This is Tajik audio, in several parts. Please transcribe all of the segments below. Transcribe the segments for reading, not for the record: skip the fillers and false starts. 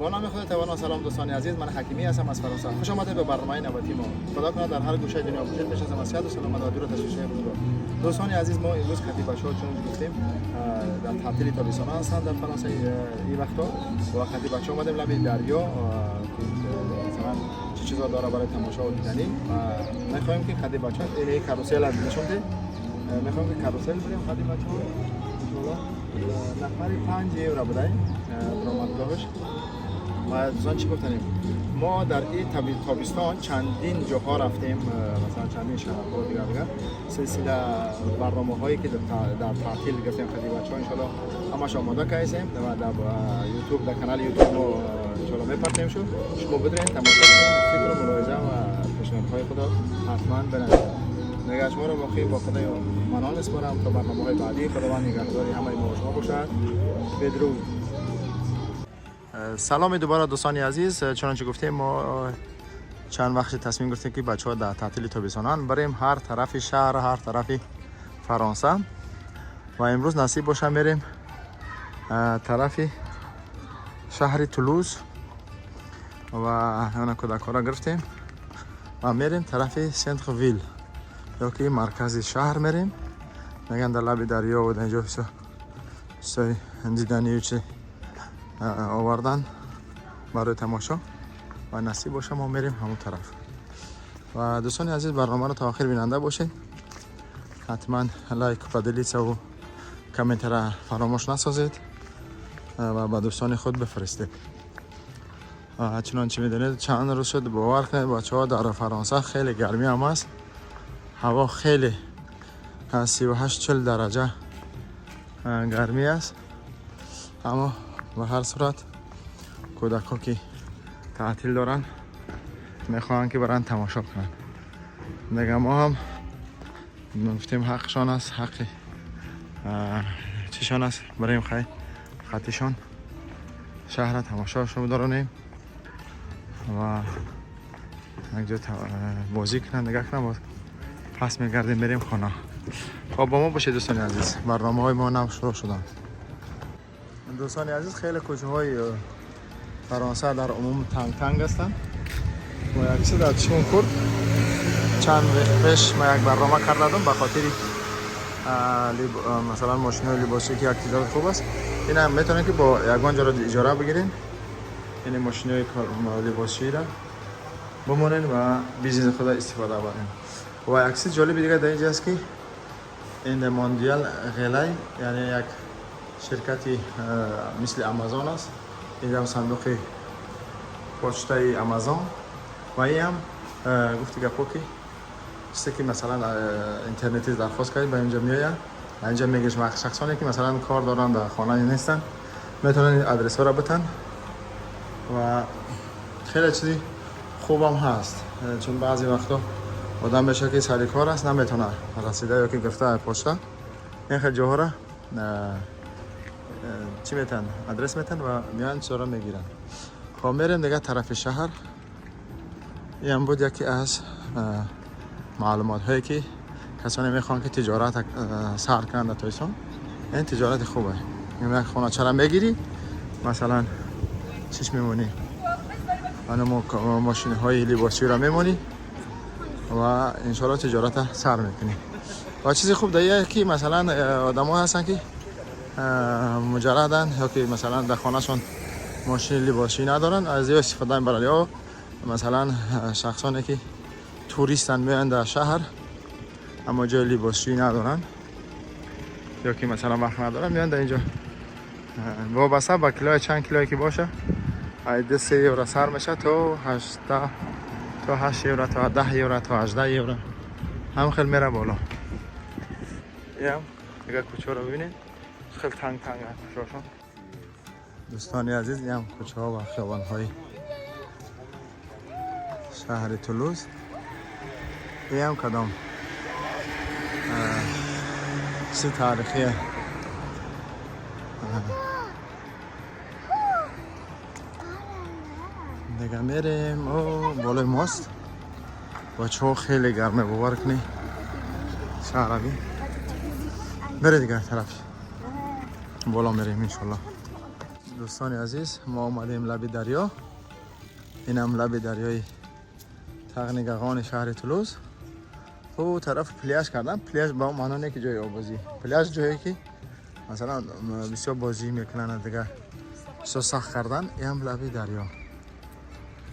با نام خدای توانا. سلام دوستان عزیز، من حکیمی هستم از فرانسه. خوش آمدید به برنامه نوبتی ما. خدا کنه در هر گوشه دنیا باشید، پیش از صحت و سلامت و دور تشویش بزرگ. دوستان عزیز، ما امروز کتی بچه‌ها، چون گفتیم در تعطیل تابستانه هستند در فرانسه این وقتا، و کتی بچه‌ها آمدیم لب دریا که مثلا چه چیزا داره برای تماشا و دیدنی و می‌خوایم که کتی بچه‌ها این carousel نشون ده. می‌خوایم که carousel بریم کتی بچه‌ها. انشالله نفری 5 یورو بوده درآمدگاهش. و دوستان، چی گفتنیم؟ ما در این تابستان چندین جاها رفتیم، مثلا چندین شهرها دیگر دیگر. سلسله برنامه هایی که در تعطیل گرفتیم خیلی بچه ها، انشالله همش آماده کردیم و در یوتیوب، در کانال یوتیوب ما انشالله میپرتیم شد. شما بدرین تماشا کنین، فکر و ملاحظه و پیشنهادهای خود حتما بنویسید. دیگه شما رو باقی با خدای منان اسپارم تا برنامه های بعدی. خداوند نگهداری همه ما و شما باشد. بدرود. سلام دوباره دوستان عزیز. چنانچه گفتیم، ما چند وقت تصمیم گرفتیم که بچه ها در تعطیل تابستانان بریم هر طرف شهر، هر طرف فرانسه و امروز نصیب باشه میریم طرف شهر تولوز و انا کودک‌ها را گرفتیم و میریم طرف centre-ville یا که مرکز شهر میریم. میگن در لب دریا و در اینجا چیزای دیدنی و چه آوردن برای تماشا و نصیب باشه ما میریم همون طرف. و دوستان عزیز، برنامه رو تا آخر بیننده باشین. حتما like، поделиться و کامنت را فراموش نسازید و به دوستان خود بفرستید. و چنانچه میدونید، چند روز شد، باور کنید بچه ها، در فرانسه خیلی گرمی هم است. هوا خیلی 38 40 درجه گرمی است، اما به هر صورت کودک ها که تعطیل دارن میخواهن که برن تماشا کنن. دیگه ما هم گفتیم حقشان است، حق چیشان است، بریم خی خطیشان شهر تماشا دارانیم و یک جا بازی کنن، نگاه کنن، باز پس میگردیم میریم خانه. خب، با ما باشید دوستان عزیز. برنامه های ما نو شروع شدن. دوستان عزیز، خیلی کوچه های فرانسه در عموم تنگ تنگ هستند و یک چیز در چشمون خورد. چند وقت پیش ما یک برنامه کردم به خاطر مثلا ماشین های لباسی که یک تجارت خوب است. این هم میتونن که با یگان جا را اجاره بگیرین، این ماشین های لباسشویی را بمانین و business خود استفاده برین. و یک چیز جالب دیگه در اینجا است که این Mondial Relay، یعنی یک شرکتی مثل آمازون است. اینجا هم صندوق پشتای آمازون و این هم گفتی گپو که چیزی که مثلا اینترنتی درخواست کردید، به اینجا میآید، اینجا میگه. شما شخصانی که مثلا کار دارن، در خانه نیستن، میتونن این ادرس ها را بتن و خیلی چیزی خوبم هست، چون بعضی وقتا آدم بشه که سر کار است، نمیتونه رسیده یا که گرفته پشته. این خیلی جاها را چی میتن، ادرس میتن و میان چرا میگیرن. خب، میریم دیگه طرف شهر. این هم بود یکی از معلومات هایی که کسانی میخوان که تجارت سر کنن در تابستان. این تجارت خوبه. این یک خانه چرا میگیری، مثلا چیش میمونی، انا ماشین های لباسی را میمونی و انشالله تجارت سر میکنی. و چیزی خوب دیگه که مثلا آدم ها هستن که مجردن یا که مثلا در خانهشون ماشین لباسی ندارن، از یه استفاده میبرن، یا مثلا شخصانی که توریستن، میان در شهر اما جای لباسشویی ندارن یا که مثلا وقت ندارن، میان در اینجا. وابسته با کیلوی، چند کیلویی که باشه، ایده 3 یورو سر میشه تا 8، تا 8 یورو، تا 10 یورو، تا 18 یورو هم خیلی میره بالا. این هم دیگه کوچه رو ببینید، خیلی تنگ تنگ هست کوچه‌هاشون. دوستان عزیز، این هم کوچه ها و خیابان های شهر تولوز. این هم کدام چیز تاریخیه. دیگه میریم او بالای ماست. بچه ها، خیلی گرمه، باور کنی شهروی بره. دیگه طرف بالا میریم انشالله. Дӯстони азиз, мо омадем лаби дарё. Инам лаби дарёи Тарн-и-Гаронни шаҳри Тулуз. Ӯ тараф пляж кардан. Пляж ба маъно не ки ҷои оббозӣ, пляж ҷое ки масалан бисёр бозӣ мекунанд, дигар бисёр сахт кардан. Иам лаби дарё,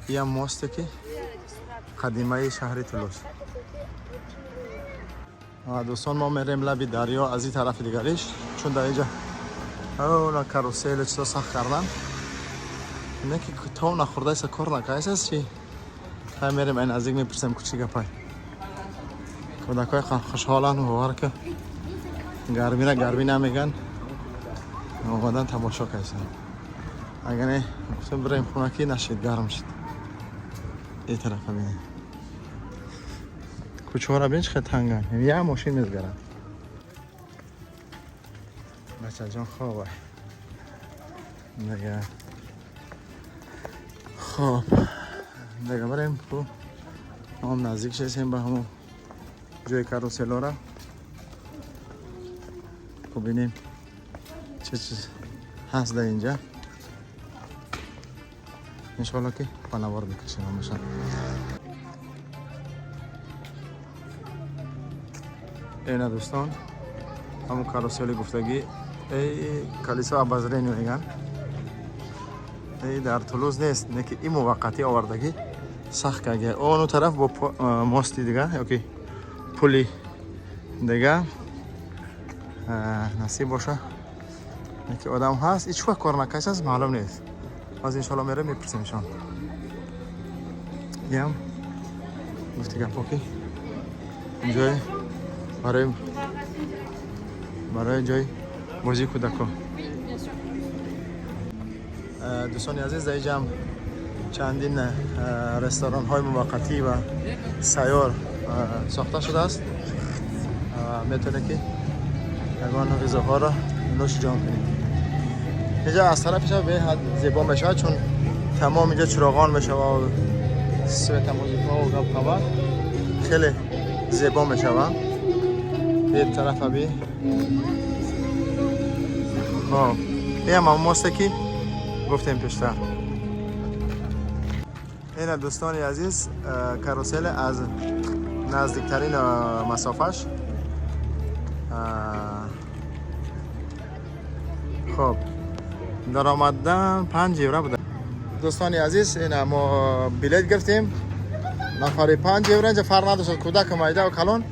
иам мосте ки қадимаи шаҳри Тулуз. Дӯстон, мо мерем лаби дарё аз ин тарафи дигариш, чун дар инҷа она каруселу чизо сахт кардан, не ки то нахӯрдаиса кор накардааст чи. Хай, мерем, ай наздик мепурсем, ку чӣ гапай. Кӯдакҳои хушҳоланд, бовар ки гармира гармӣ намеган, омадан тамошо карданд. Агар не, гуфтем бирем хона ки нашид, гарм шид. Ин тарафа бинед, кӯчаҳоро бин, чӣ хел танган, як мошин мезгарад. Бачаҷон хобай дига. Хоб, дига барем ку ҳам наздик шесем ба ҳамон ҷои каруселора ку, бинем чӣ чиз ҳаст дар инҷа. Иншоалло ки ба навор мекашем ҳамаша. Эна, дӯстон, ҳамон карусели гуфтагӣ, эй колесо обозрения меган. Эй дар Тулуз нест, не ки и муваққатӣ овардагӣ, сахт карда. Ону тараф бо мости дига ёки пули дига. Насиб боша ки одам ҳаст. Ҳеҷ вақт кор накардааст, маълум нест. Ҳозир иншоалло мерем, мепурсемшон. Ям гуфти гапо ки ҷои барои ҷои бозии кӯдако. Дӯстони азиз, дар инҷам чандин ресторанҳои муваққатӣ ва сайёр сохта шудааст. Метавонед ки ягон ғизоҳоро нӯши ҷон кунед. Инҷа аз тарафи шаб беҳад зебо мешавад, чун тамом инҷа чироғон мешавад, светомузыкаҳо гап хабар, хеле зебо мешавад. Ин тарафа би. Хоб, ин ҳам мосте ки гуфтем пештар. Ина, дӯстони азиз, каруселе аз наздиктарин масофаш. Хоб, даромадан 5 евро буда. Дӯстони азиз, ина мо билет гирифтем, нафари 5 евро. Инҷа фарқ надошт, кӯдаку майдаву калон,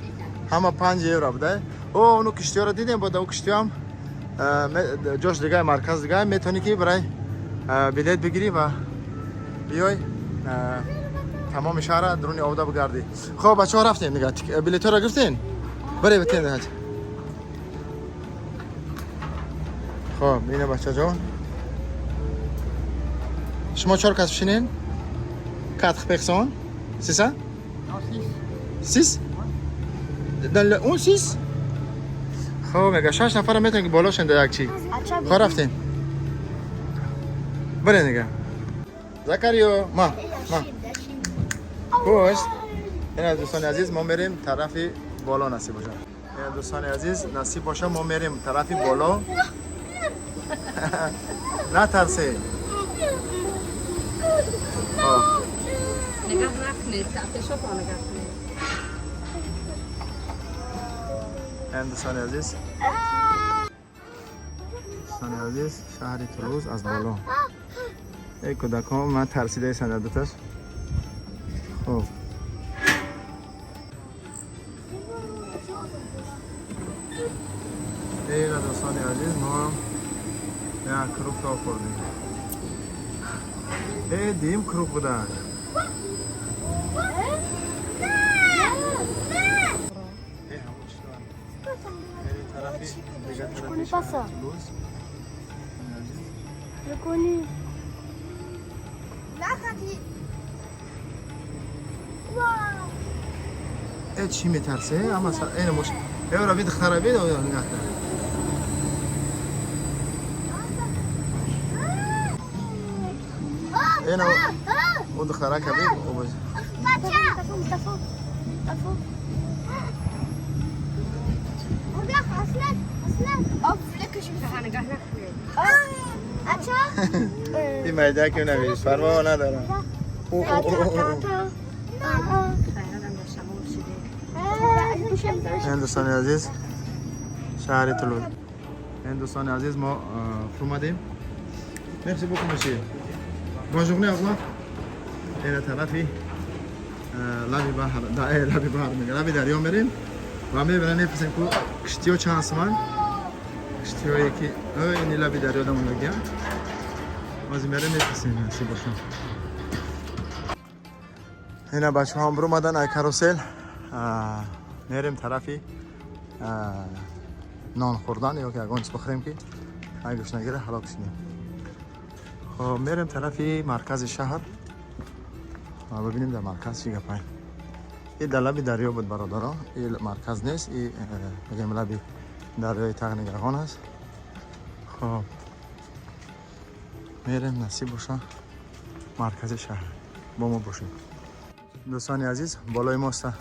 ҳама 5 евро буда. О, ону киштиёро дидем, бода у киштиёам ҷош дига, марказ дига, метавонӣ ки барай билет бигирӣ ва биёй, тамоми шаҳра дуруни обда бигардӣ. Хоб, бачаҳо, рафтем дига. Билетҳоро гирифтен, баре битен. Хоб, ина, бачаҷон, шумо чор кас бишинен, quatre personnes, c'est ça? Non, six. Six? Dans le un six. Хоб, мега шаш нафара метавонем ки боло шен дар як чи. Хоб, рафтем, баре дига. Закариё, ма ма кост. Ина, дӯстони азиз, мо мерем тарафи боло, насиб боша. Ина, дӯстони азиз, насиб боша, мо мерем тарафи боло. Натарсе. Хоб. نگاه نکنید، пешопо نگاه کنید. Ин, дӯстони азиз, шаҳри Тулуз аз боло. Эй, кӯдакон ман тарсидаесанд дуташ. Хоб. Эйра, дӯстони азиз, мо як круг то хӯрдем. Э, дим круг буда. Э, ҳамон чӣ дорам? Тарафи дига, тарафи connais pas ça. шаҳри Тулуз. Je connais. Là, Radi. Waouh. Э, чӣ метарсе? Ама эна мош. Э, ра бид хараби да нигоҳ кар. Эна ӯ духтара каби. T'as faux, t'as faux. Regarde, Aslan, Aslan. Oh, vous voulez que je me نگاه نکنید. Ah. Ача. Ин майда ки навиш, парво надорам. Хайрадам дар шамол шиде. Ин дӯстони азиз, шаҳри Тулуз. Ин дӯстони азиз, мо фурмадем. Merci beaucoup, monsieur. Bonne journée, au revoir. Ина тарафи лаби баҳр, лаби баҳр мега, лаби дарё мерем ва мебинем, мепурсем, ку киштиҳо чанд суман, киштиҳое ки ини лаби дарё дамонагиям. Ҳозир мерем, мепурсем, насиб бошам. Ина бачаҳо ҳам биромадан ай карусел, мерем тарафи нон хӯрдан ё ки ягон чиз бихӯрем, ки ай гушнагира ҳалок шудем. Хоб, мерем тарафи маркази шаҳр ва бибинем, дар марказ чӣ гапай. И дар лаби дарё буд, бародаро, и марказ нест, и бигем, лаби дарёи Тарн-и-Гарон аст. Хоб, мерем, насиб боша, маркази шаҳр. Бо мо бошед, дӯстони азиз. Болои моста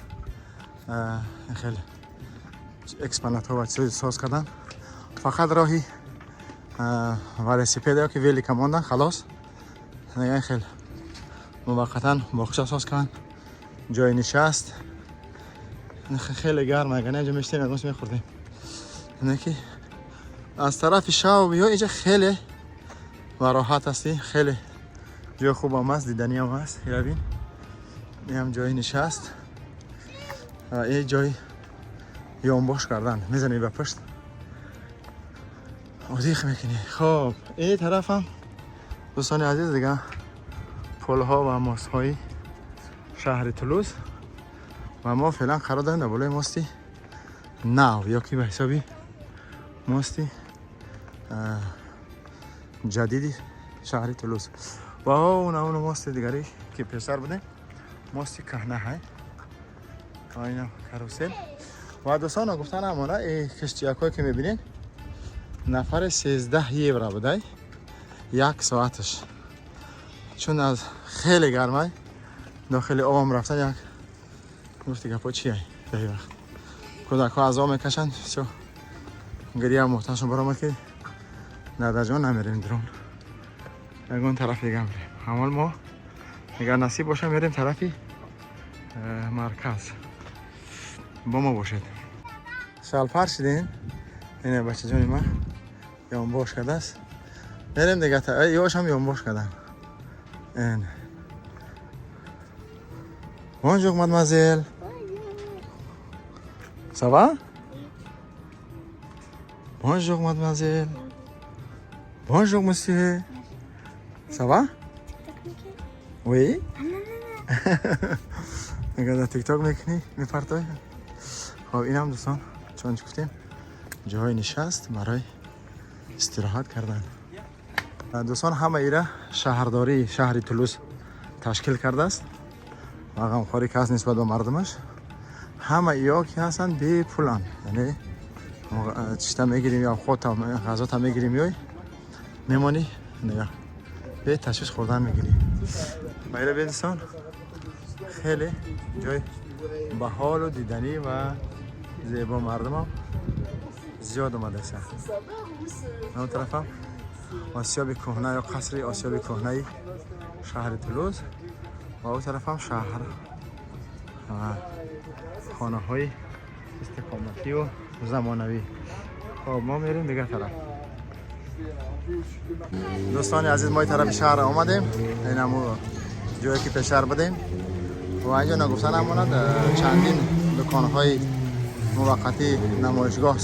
хеле экспонатҳо ва чиз соз кардан, фақат роҳи велосипеда ё ки велика мондан, халос. Ин хел муваққатан боғча соз карданд, ҷои нишаст. Хеле гарм, агар инҷо мештем, ягон чиз мехӯрдем. Ине ки аз тарафи шав биё, инҷа хеле ва роҳат ҳастӣ, хеле ҷои хубам аст, диданиам аст. Ира бин, инам ҷои нишаст, ин ҷои ёнбош кардан, мезанӣ ба пушт, отдых мекунӣ. Хоб, ин тарафам, дӯстони азиз, дига пулҳо ва мостҳои шаҳри Тулуз. Ва мо феълан қарор дорем дар болои мости нав ё ки ба ҳисоби мости ҷадиди шаҳри Тулуз. Ва он он мости дигаре ки пештар будем, мости каҳна ҳай. Ва инам карусел. Ва дӯстон, гуфтан амона, киштиякҳое ки мебинед, нафаре 13 евро будай як соаташ. Чун аз хеле гармай, дохили обам рафтан як гуфти гапо чия. Дар вақт кӯдакҳо азоб мекашанд, всё, гиря муҳташон баромад, ки дадаҷон, намерем дрон, ягон тараф дига мерем. Ҳамон мо, агар насиб боша, мерем тарафи марказ. Бо мо бошед. Шалпар шидин, ине бачаҷони ман ёнбош кардааст. Мерем дига, ёшам ёнбош кардан. Ин bonjour, mademoiselle, ça va? Bonjour, mademoiselle. Bonjour, monsieur, ça va? Oui. Мега, дар ТикТок мекунӣ, мепартой. Хоб, инам, дӯстон, чун гуфтем, ҷои нишаст барои истироҳат кардан. Дӯстон, ҳама ира шаҳрдории шаҳри Тулуз ташкил кардааст ва ғамхорӣ ки ҳаст нисбат ба мардумаш. Ҳама иё ки ҳастанд, бепуланд, яъне чита мегирем ё хота ғазота мегирем, ёй мемонӣ, нигоҳ, бе ташвиш хӯрдан мегирӣ. Ва ира бедӯстон, хеле ҷои баҳолу диданӣ ва зебо, мардумам зиёд омадааст. Он тарафам осиёби кӯҳна ё қасри осиёби кӯҳнаи шаҳри Тулуз ва он тарафам шаҳр ва хонаҳои истиқоматию замонавӣ. Хоб, мо мерем дигар тараф. Дӯстони азиз, мо тарафи шаҳр омадем, инаму ҷое ки пештар будем. Ва инҷо нагуфта намонад, чандин дуконҳои муваққатӣ, намоишгоҳ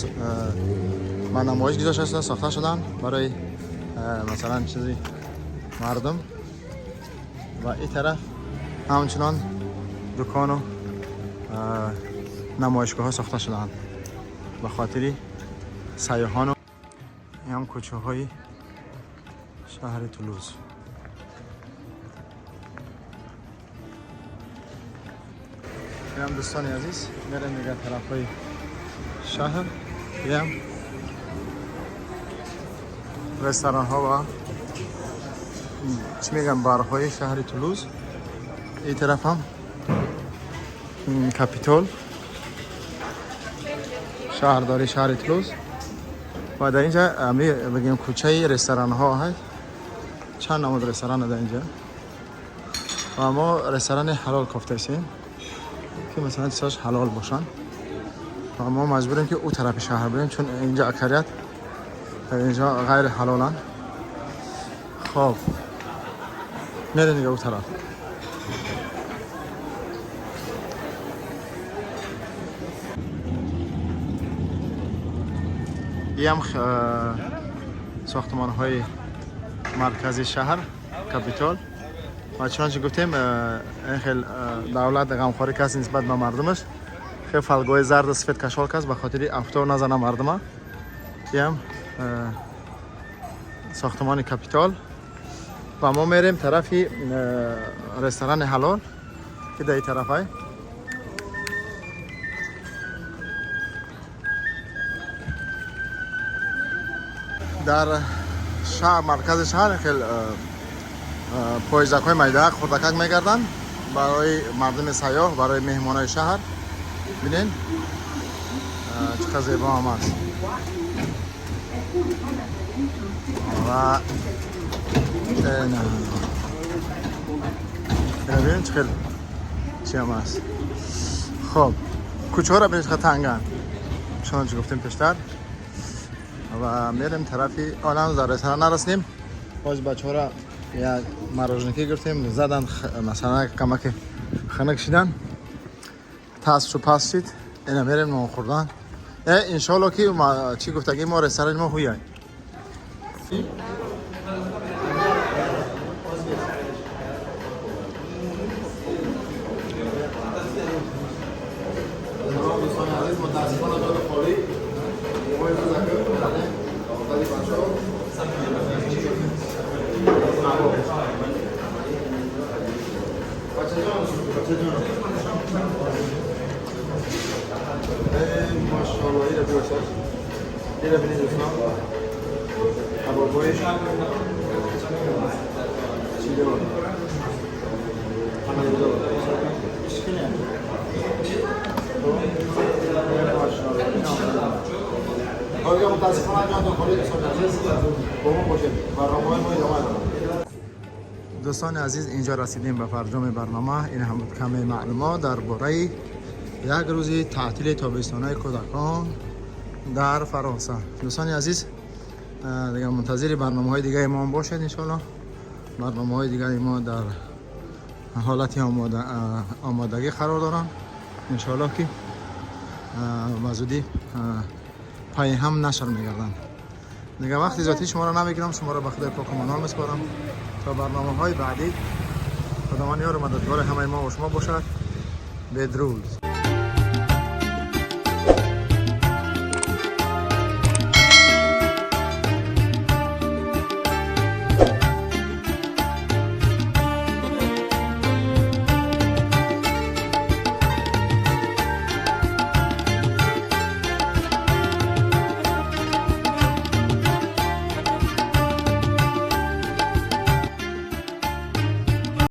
ба намоиш гузошта шуда, сохта шуданд барои масалан чизи мардум. Ва ин тараф ҳамчунон дукону намоишгоҳҳо сохта шудаанд ба хотири сайёҳону. Ҳам кӯчаҳои шаҳри Тулуз. Инам, дӯстони азиз, мерем дигар тарафҳои шаҳр. Ям ресторанҳо ва, чӣ мегӯям, барҳои шаҳри Тулуз. Ин тарафам Капитол, шаҳрдори шаҳри Тулуз. Ва дар инҷа бигем, кӯчаи ресторанҳо ҳаст. Чанд намуд ресторан дар инҷа ва мо ресторани ҳалол кофтаистем, ки масалан чизҳош ҳалол бошанд, ва мо маҷбурем, ки ӯ тарафи шаҳр бирем, чун инҷа аксарият инҷо ғайри ҳалоланд. Хоб, мерем дига ӯ тараф. Иам сохтмонҳои маркази шаҳр Капитол. Ва чунончи гуфтем, ин хел давлат ғамхорӣ каст нисбат ба мардумаш, хел фолгои зарду сафед кашол каст, ба хотири афтоб назана мардума. Иам сохтмони Капитол ва мо мерем тарафи ресторани ҳалол, ки дар ин тарафай. Дар шаҳр, маркази шаҳр, хел поездакҳои майдаак, хурдакак мегарданд барои мардуми сайёҳ, барои меҳмонои шаҳр. Бинен, чӣ қадр зебо ҳам аст. Ва бинем, чӣ хел чи ҳам аст. Хоб, кӯчаҳоро бинед, чӣ қадр танганд, чунончи гуфтем пештар. Ва мерем тарафи олам. Дар ресторан нарасидем боз, бачаҳоро як мороженки гирифтем, задан, масалан, камаки хунук шидан, тасшу паст шид. Ина мерем нон хӯрдан. Иншоалло, ки чӣ гуфтагӣ мо, ресторани мо ҳуяй. Дӯстони азиз, мутаассифона ҷода холӣ. Мо имрӯз акаи бачаҳо бачаҷон, бачаҷон, машоалло, ира биёшад, ира бинед, дӯстон, кабобҳои чидор ҳамаҷо ишкине. Ҳоло мутаассифона ҷонтон холӣ. Дӯстони азиз, бо мо бошед, барномаҳои мо идома дорад. Дӯстони азиз, инҷо расидем ба фарҷоми барнома. Ин ҳам буд каме маълумот дар бораи як рӯзи таътили тобистонаи кӯдакон дар Фаронса. Дӯстони азиз, дига мунтазири барномаҳои дигаи мо бошед, иншоалло. Барномаҳои дигари мо дар ҳолати омодагӣ қарор доранд. Иншоалло, ки ба зудӣ пайҳам нашр мегарданд. Дига вақти зиёдӣ шуморо намегирам, шуморо ба Худои поку манон месупорам то барномаҳои баъдӣ. Худованд ёру мададгори ҳамаи мо ва шумо бошад. Бедруд.